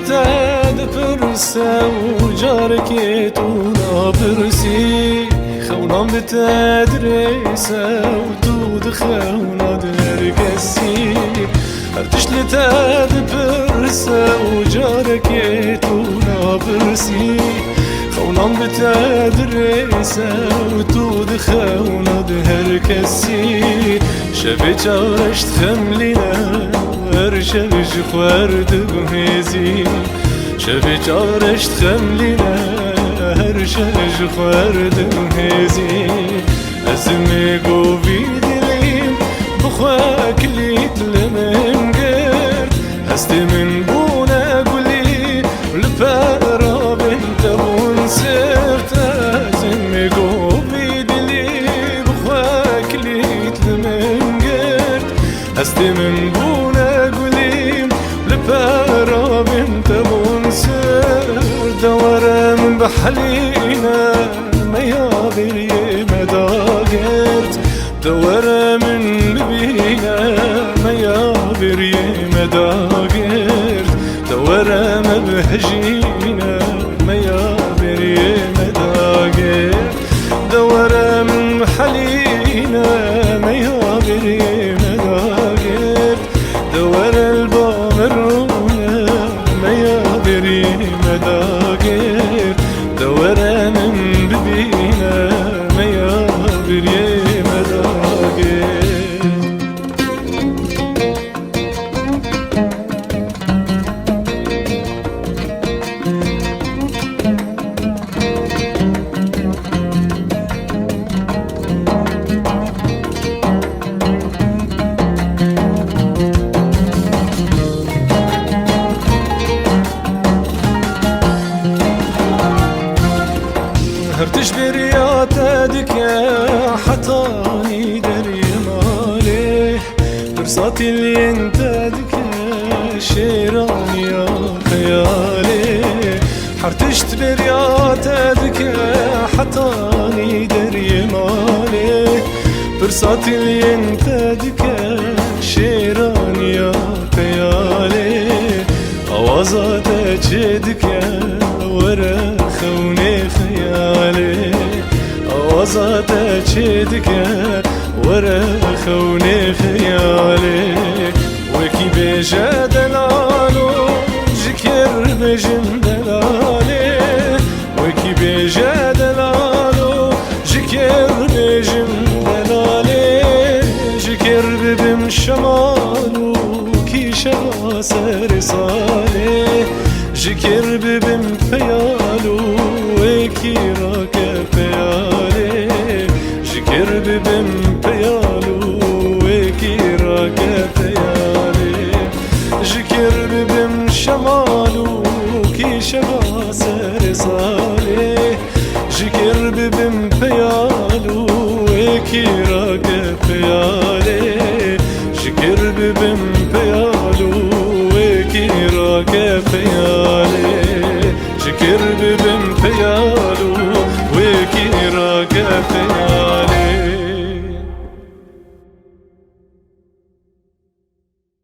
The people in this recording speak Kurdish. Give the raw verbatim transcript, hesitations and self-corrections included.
Te dipirse û carekê tu napirsî, xewnan bi te dirêse û tu di xewna di her kesî. Her tişt li te dipirse û carekê tu napirsî, xewnan bi te dirêse û tu di xewna di her kesî. Şevê çareş dixemlîne, her şev ji xwe dibihêzî. Şevê çareş dixemlîne, her şev ji xwe dibihêzî. Ez ê govî dilîm bi xwe kilît li min girt. Hestê min bûne gulî, li perabên te bûn sirt. Ez ê govî dilî bi xwe kilît li min girt. Hestê min bûne gulî, li perabên te bûn sirt. De were min bihelîne, me ya beriyê me dagirt. De were min bibîne, me ya beriyê me dagirt. De were me bihejîne, me ya beriyê me dagirt. De were min bihelîne, me ya beriyê me dagirt. De were li ba min rûne, me ya beriyê me dagirt. De were min bibîne, me ya beriyê me dagirt. Her tişt bêriya te dike, hetanî deriyê malê. Pirsa tîliyên te dike, şêraniya xeyalê. Her tişt bêriya te dike, hetanî deriyê malê. Pirsa tîliyên te dike, şêraniya xeyalê. Awaza te çê dike, were xewnê xeyalê. Awaza te çê dike, were xewnê xeyalê. Wekî bêje delalo, ji kêr bêjim delalê. Wekî bêje delalo, ji kêr bêjim delalê. Ji kêr bibim şemal û kîşewa serê salê. Ji kêr bibim peyal û wekî rake peyalê. Ji kêr bibim peyal û wekî rake peyalê. Ji kêr bibim şemal û kîşewa serê salê. Ji kêr bibim peyal û wekî rake peyalê. Ji kêr bibim peyal û wekî rake peyalê. Ji kêr bibim peyal û wekî rake peyalê.